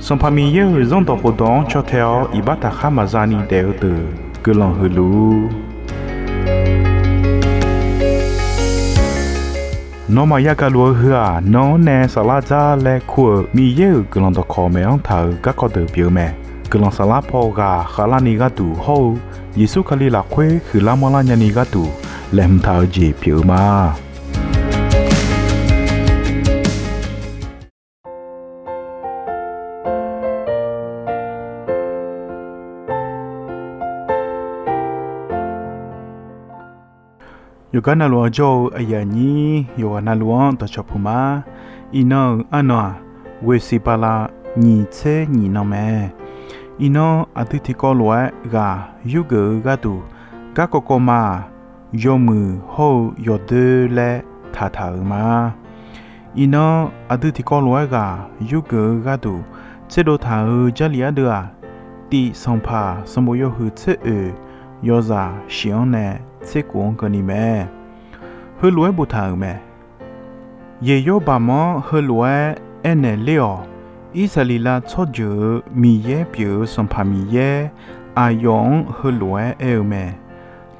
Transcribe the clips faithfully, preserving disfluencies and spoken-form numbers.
Sanqpaq Miqyaer-euq Zanrdawq khofdawq-anr caw tae-awr iqbax taqkhar maqza ni daef-eu deuq guiqlanq huiq luf-ur. Nawmaf yagaq luf-eu heu-aq, nan-anr nae saflar dzar laer kur-euq Miqyaer-euq guiqlanq dawqkawq maeq-anr taq-euq garkawv deuq pyeuf-eu mae. Guiqlanq saflar paw ghaq khavlarni gharduq hawr-eu Yeqsur Kali lafkhoer huiqlar manrlar nyani gharduq laeqhmq taq-eu jeq pyeuf-eu ma. Yawqgar navluf-anr jawr-eu aqyuif aqnyir yawqghaq navluf-anr dawqcawq puq ma. Iqnan-euq arnan-aq, ghoeqsiq bala nyiq tser nyiq nan mae. Iqnan aqdui tiqkawv lof-aer ghaq yurgeuf-eu gharduq, garkawv kawv ma-aq, yawmuiq hawr-eu yawdoer laer taqtaq-euq ma. Iqnan aqdui tiqkawv lof-aer ghaq yurgeuf-eu gharduq, tserdov taq-euq Jarlif ardeuv-aq, Tif sanqpaq sanqbof yawhuiq tser oeq yawzaq shif-anr nae tser kof-anr keuvni mae. Heulof-aer boftaq-euq mae. Yeqyawrbamq-anr heulof-aer aernaeq ler-awq. Irsaqleqlav tsawrjeuq-euq Miqyaer pyeuf-eu Sanqpaq Miqyaer aqyawf-anr heulof-aer aer-eu mae.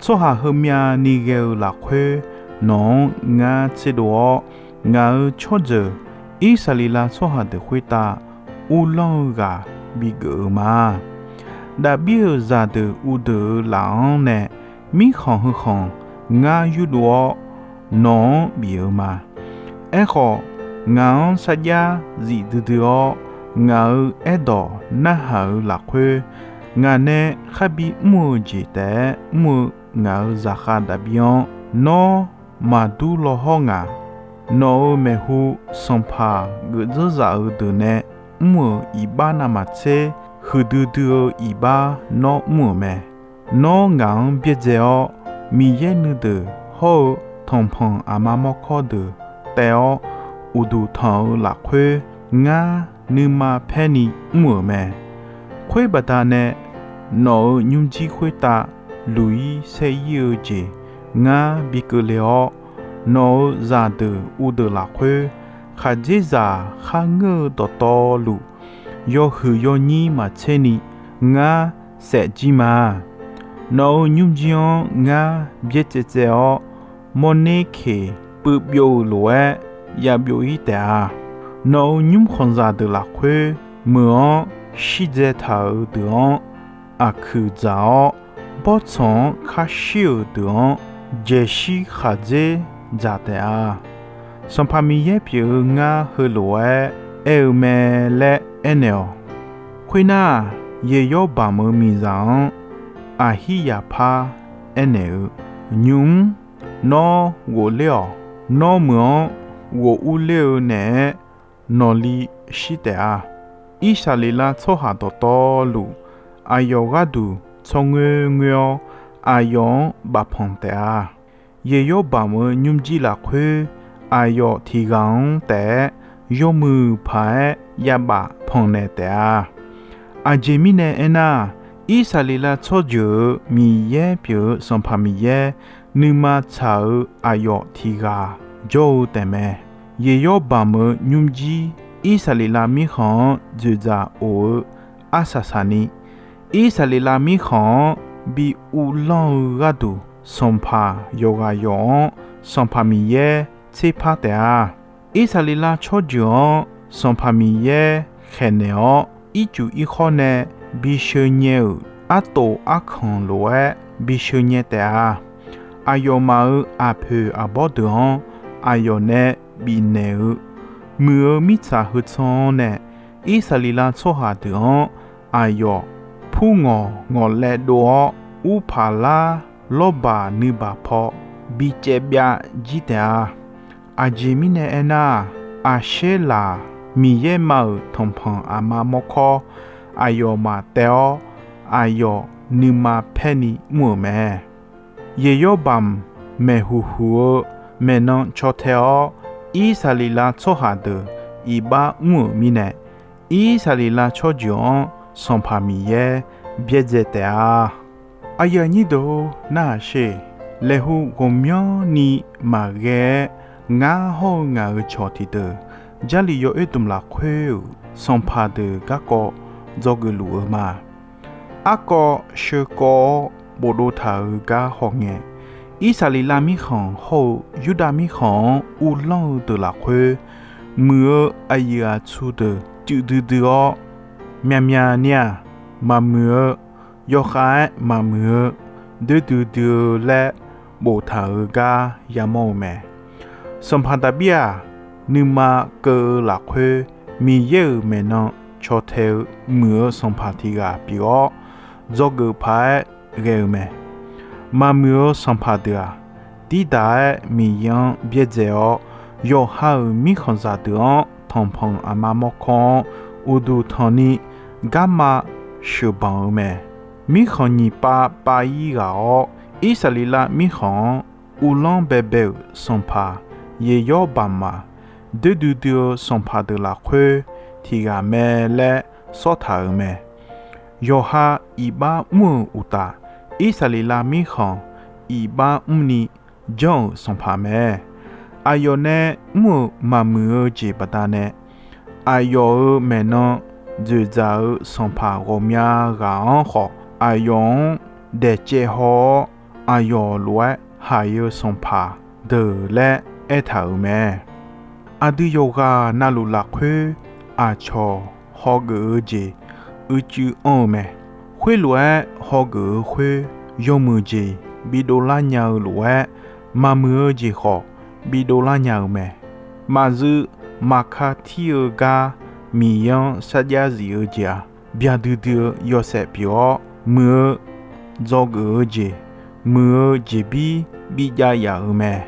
Tsawrhaq heumyav ni ghae-eu lafkhoer nawq-anr ngar tserdov-awr, ngaq-euq tsawrjeuq Irsaqleqlav tsawrhaq deuq khoertav uvlanr-eu ghaq bigeuf-eu ma. Daqbir-euq zaqdeuq uvdeuq-euq laf-anr nae mirkhanq heu khanq ngar yurdov-awr, nawq-anr bif-eu ma. Aerkhawf, ngaq-anr sarjax zif duidui-awr, ngaq-euq aerdawq narhaq-euq lafkhoer, ngaq nae kharbi mr-eu jeq taef-aer mr-eu ngaq-euq zaqkhav Daqbir-anr nawr maqdur law hawr ngaq. Nawq-euq maeqhu sanqpaq geuf dzeur zaf-eu deuq nae mr-euq iqbax navmaqtser huiqdui dui-eu iqbax nawr mr-euq mae. Nawr ngaq-anr byaerdzae-awr, Miqyaer nuideuq hawr-eu tanqpanq aqma mawrkawr deuq taev-awr uqduq tanq-eu lafkhoer, ngar nuima paer ni mr-euq mae. Khoer baqdanae nawq-euq nymrjir khoertav luq-ir saer-ir-eu jeq ngar bi keuvle-awr, nawq-euq zaqdeuq uvdeuq lafkhoer khaqdzerzaq kharngeur-eu dawqtawvluf, yawhuiq yawnyir maqtser ni ngar saef jir ma. Nawq-euq nymrjir-anr ngar byaerdzae tsaev-awr, mawrner keq puivbyov-euq lof-aer yabyov-ir taef-a. Nawq-euq nymrkhanqzaq deuq lafkhoer meuq-anr shirdzae taq-euq deuq-anr aqkuiq dzaq-awr, bawrtsanq-anr kar shir-euq deuq-anr jaeqshir khaqdzer dzaq taef-a. Sanqpaq Miqyaer pyeuf-eu ngar heulof-aer aer-eu mae laer aernaeq-awq. Khoernar, Yeqyawrbamq-euq miqzaq-anr Aqhiryaqpar aernaeq-eu, Nymq-mr, nawr ghofler-awq. Nawr meuq-anr ghof urler-eu naeq-aer nawqli shir taef-a. Irsaqleqlav tsawrhaq dawqtawvluf aqyawf gharduq tsawrngoer ngoer-awr, aqyawf-anr bafpanq taef-a. Yeqyawrbamq-euq nymrjir lafkhoer aqyawf tiq ghaq-anr taef-aer yawmuiq paq-aer yabaf panqnaeq taef-a. Aqjeq mirnae aernar, Irsaqleqlav tsawrjeuq-euq Miqyaer pyeuf-eu Sanqpaq Miqyaer nuima tsaq-euq aqyawf tiq ghaq jawr-eu taefmae. Yeqyawrbamq-euq nymrjir Irsaqleqlav mirkhanq-anr dzoeqdzaq of-eu arsaq saqni, Irsaqleqlav mirkhanq-anr bi uvlanr-eu gharduq, sanqpaq yawqghaq yawq-anr Sanqpaq Miqyaer tserpar taef-a. Irsaqleqlav tsawrjeuq-anr Sanqpaq Miqyaer khaeqnaeq-awr, ircuf irkhawr nae bisheu nyae-euq artof arkanq lof-aer bisheu nyae taef-a. Aqyawfmaf-euq aqpoeq aqbawr deuq-anr aqyawf nae bifnaeq-eu, muiq-eu mirtsaq heu tsanr-anr nae Irsaqleqlav tsawrhaq deuq-anr aqyawf pur ngawq ngawq laev dov-awr, urpaq lar lawrbaq nuibaq paw bi caev byav jir taef-a. Aqjeq mirnae aernar, Aqsherlaq Miqyaer ma-euq tanqpanq aqma mawrkawr aqyawfmaf taev-awr, aqyawf nuima paerni mr-euq mae. Yeqyawrbamq maeqhuq huq-eu maeqnan caw tae-awr, Irsaqleqlav tsawrhaq deuq iqbax mr-euq mirnae, Irsaqleqlav tsawrjeuq-anr Sanqpaq Miqyaer byaerdzae taef-a. Aqyuif aqnyir deuq-or, narhaq sher. Laeqhu ghawqmyanrni maqghae-aer, ngar hawr-eu ngaq-euq cawq tiqdeuq Jarlif yawoer dmq lafkhoer-euq sanqpaq deuq garkawv dzawgeuf luf-eu ma. Arkawv sheukawv-awr bofdov taq-euq gar hawngae, Irsaqleqlav mirkhanq hawr-eu Yurdav mirkhanq-anr uvlanr-eu deuq lafkhoer, muiq-eu aqyuif aqtsu deuq cuif duidui-awr, myavmyav ni-aq, maqmuiq-eu, yawkhav-aer maqmuiq-eu, doer duidui-eu laer boftaq-euq gar yamawr-eu mae. Sanqpaq Daqbir-aq, nuima keuv-eu lafkhoer Miqyaer-euq maeqnan caw tae-eu muiq-eu sanqpaq tiq ghaq pyeuf-awr, dzawgeuf paq-aer ghae-eu mae. Maqmuiq-eu sanqpaq deuq-aq, dirdaq-aer Miqyaer-anr byaerdzae-awr, yawqha-euq mirkhanqzaq deuq-anr tanqpanq aqma mawrkawr-anr uqduq tanqni garma sheuqbanq-eu mae. Mirkhanq nyiq pav pav-ir ghaq-awr, Irsaqleqlav mirkhanq-anr uvlanr baebae-euq sanqpaq Yeqyawr Baqmaf, doer duidui-eu sanqpaq deuq lafkhoer tiq ghaq mae laer sawr taq-euq mae. Yawqha iqbax mr-euq uqtaf, Irsaqleqlav mirkhanq iqbax mrni janr-euq sanqpaq mae. Aqyawf nae mr-euq maqmuiq-eu jeq baqdanae, aqyawf-euq maeqnan dzoeqdzaq-eu sanqpaq ghawqmya ghaq-anr khawf, aqyawf-anr daeqcaev haw-awr, aqyawf lof-aer haiq-eu sanqpaq deuq laer aertaq-euq mae. Aqdui yawqghaq navluf lafkhoer aqcawq hawgeuf-eu jeq uicuiv anr-eu mae. Khoerlof-aer hawgeuf-eu khoer, yawmuiq jeq bidovlar nya-eu lof-aer, maqmuiq-eu jeq khawf bidovlar nya-eu mae. Maqzuir maqka tir-eu gar Miqyaer-anr sarjax zif-eu jeq-aq, byaq duidui-eu yawshaef pyeuf-awr, muiq-eu dzawgeuf-eu jeq, muiq-eu jeqbir bijav yaf-euq mae.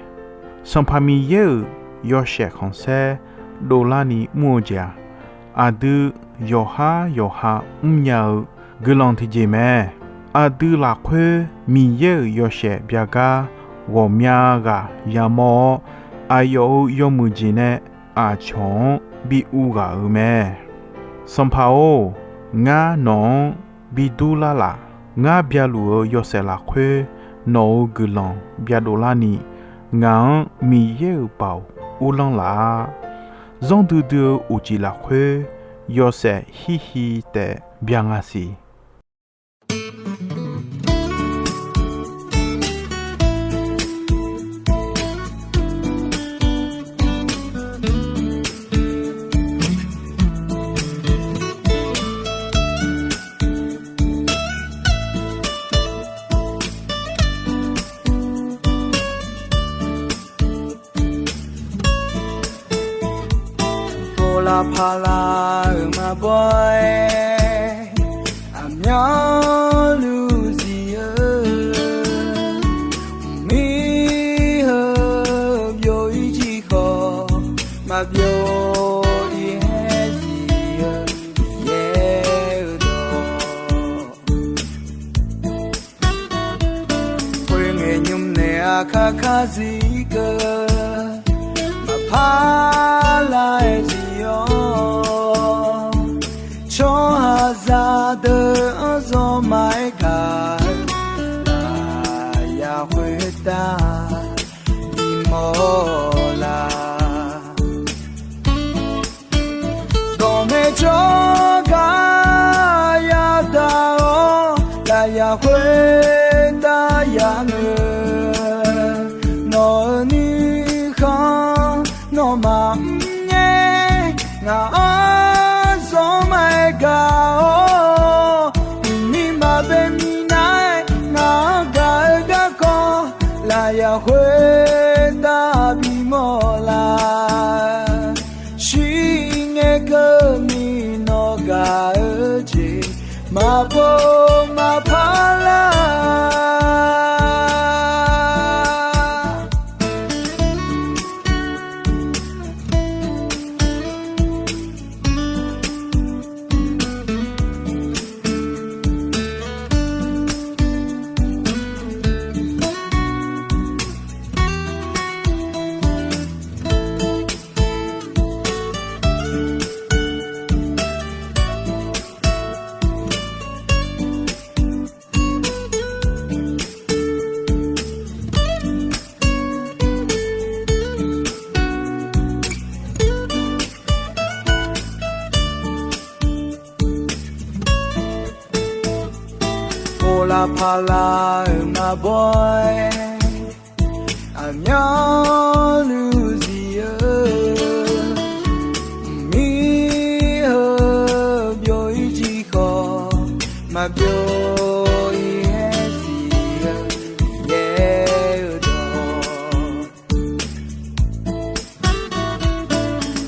Sanqpaq Miqyaer-euq yawshaef khanqsaer dovlarni mr-eu jeq-aq, aqdui yawqhar yawqha mrnya-eu guiqlanq tiqjeq mae. Aqdui lafkhoer Miqyaer-euq yawshaef byagar ghawqmya ghaq yamawr-awr, aqyawf-euq yawmuiq jeq nae aqcawq-anr bi uv ghaq-euq mae. Sanqpaq-or, ngar nawq-anr bi durlar laf. Ngar bya luf-eu yawshaef lafkhoer nawq-euq guiqlanq byadov larni, ngaq-anr Miqyaer-euq baoq uvlanr laf-a. Zanr duidui-eu uqcif lafkhoer yawshaef hirhi taef bya nga siq. Pov lar paq lar-euq maqbaw-aer, aqmyanluf zif-eu mir heu byov-ir jir khawf, maqbyov-ir haer zif-eu Miqyaer-euq dawq. Khoerngae nymr nae aqkar kar zir keuv, maqpar lar-aer zir-awr, tsawrhaqzaq deuq-anr zawr maqaer gaq-eu, lafyaq khoertav bimawr laf. Dawqmaeq tsawrgaq yadaq-awr, lafyaq khoertav yanoeq, nawq-euq nuikhanr nawmaf mrngae, ngaq-anr zawr maqaer gaq-awr, uqmir maqbae minav-aer ngaq-anr gaq-eu garkawv, lafyaq khoertav bimawr laf. Shirngae keuvni nawq gaq-eu jeq maqpov maqpar lar. Aqpaqlaq-euq maqbaw-aer, aqmyanluf zif-eu, mir-eu byov-ir jir khawf, maqbyov-ir-aer siq-eu yaer-eu dawq.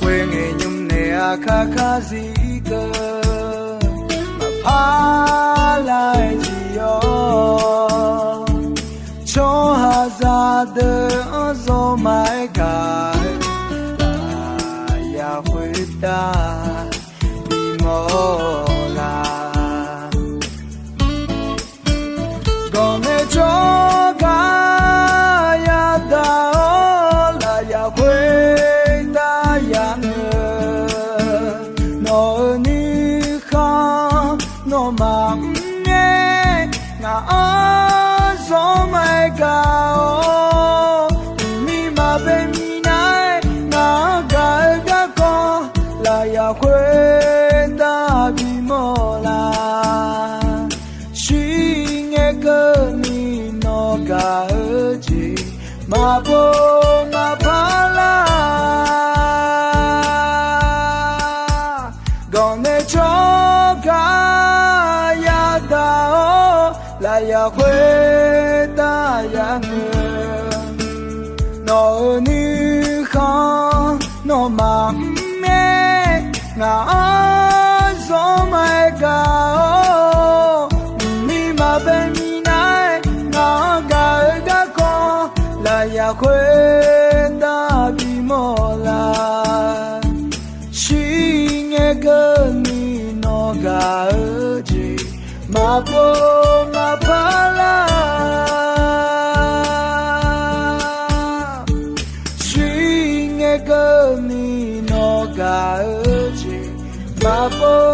Khoerngae nymr nae aqkar kar zir keuv, maqpar lar-aer zir-awr, tsawrhaqzaq deuq-anr zawr maqaer gaq-eu, lafyaq khoertav bimawr laf. Ganqnaeq tsawrgaq yadaq-awr, lafyaq khoertav yanoeq-eu, nawq-euq nuikhanr nawmaf mr-aer ngaq-anr zawr maqaer gaq-awr, mqmir maqbae minav-aer ngaq-anr gaq-eu garkawv, lafyaq khoertav bimawr laf. Shir ngae keuvni nawq gaq-eu jeq, maqpov maqpar lar. Ganqnaeq tsawrgaq yadaq-awr, lafyaq khoertav yanoeq-eu, nawq-euq nuikhanr nawmaf mr-aer ngaq-anr zawr maqaer gaq-awr, mqmir maqbae minav-aer ngaq-anr gaq-eu garkawv, lafyaq khoertav bimawr laf. Shir ngae keuvni nawq gaq-eu jeq, maqpov maqpar lar. Shir ngae keuvni nawq gaq-eu jeq, maqpov